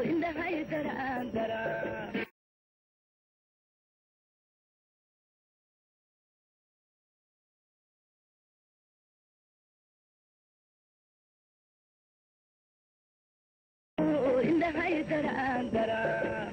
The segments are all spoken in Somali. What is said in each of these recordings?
Indhahay daraan daraa. Indhahay daraan daraa.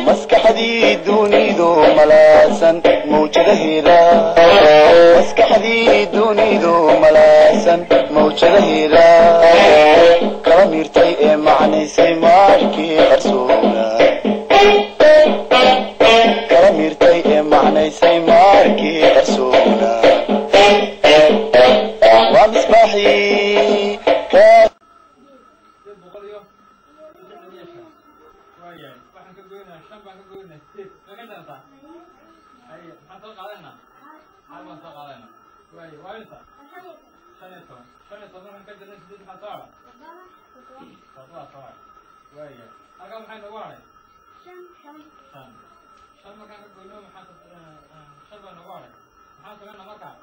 Maskaxdii dunidu malaasan mawjadaheeda, maskaxdii dunidu malaasan mawjadaheeda kala miirtay ee macnaysay maarkii qarsoona, kala miirtay ee macnaysay maarkii qarsoona. Waa misbaaxii. Waxaan ka goynaa 5 baan ka goynaa 8. Ma ka jartaa? Haye, maxaan soo qaadanaa? Hal baan soo qaadanaa. Waaye, waa imisa? 15. 15 markaan ka jarnay 8, maxaa soo hadhay? 7 soo hadhay. Waaye, halkaa maxay noogu hadhay? 5. 5 markaan ka goyno, maxaa 5 baa noogu hadhay? Maxaan samaynaa markaa?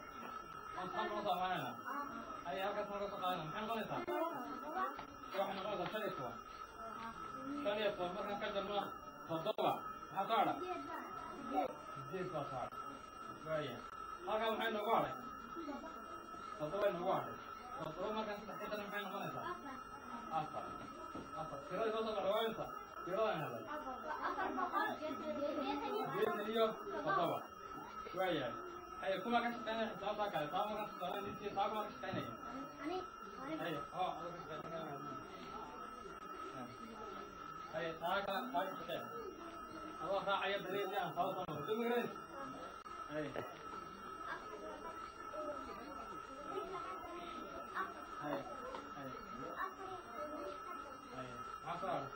Waan hal noo soo amaanaynaa. Haye, halkaas markaa soo qaadanaa, maxay noqonaysaa? Waxay noqonaysaa 15. 15 markaan ka jarno 7, maxaa soo hadha? 8 baa soo hadhay. Waaya, halkaa maxay noogu hadhay? 7 noogu hadhay. 7 markaan 3 ka jarno, maxay noqonaysaa? 4. 4. Tiradii soo soo baxday waa imisa? Tiradaan helay 87. Waayahay. Haye, kuma ka shaqeynaya xisaabtaa kale taa markaan tusaale. Taa kuma ka shaqaynaya. Haye, oo adoo ka shaqeyn. Haye, taa kala taa ka shaqeyn. Adoo raacaya dariiqii aan soo soo maray. Soo magaranaysa? Haye. Haye. Haye. Haye. Maxaa soo haray?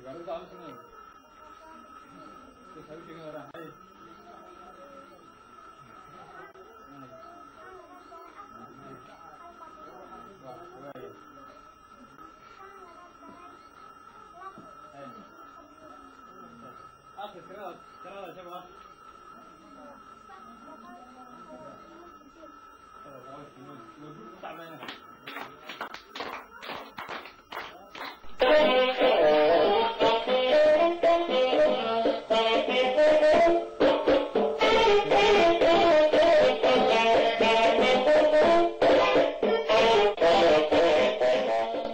Gaariga aan sameeyay. Soo sheegay waraa. Haye. Haye. Waa, waaye. Haye. Akhri tirada, tirada sheeg waa.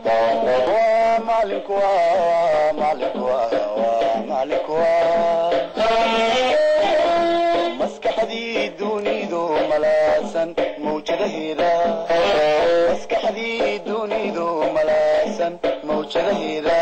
Waa macalinku, waa macalinku, waa macalinku, waa maskaxdii dunidu malaasan mawjadaheeda, maskaxdii dunidu malaasan mawjadaheeda.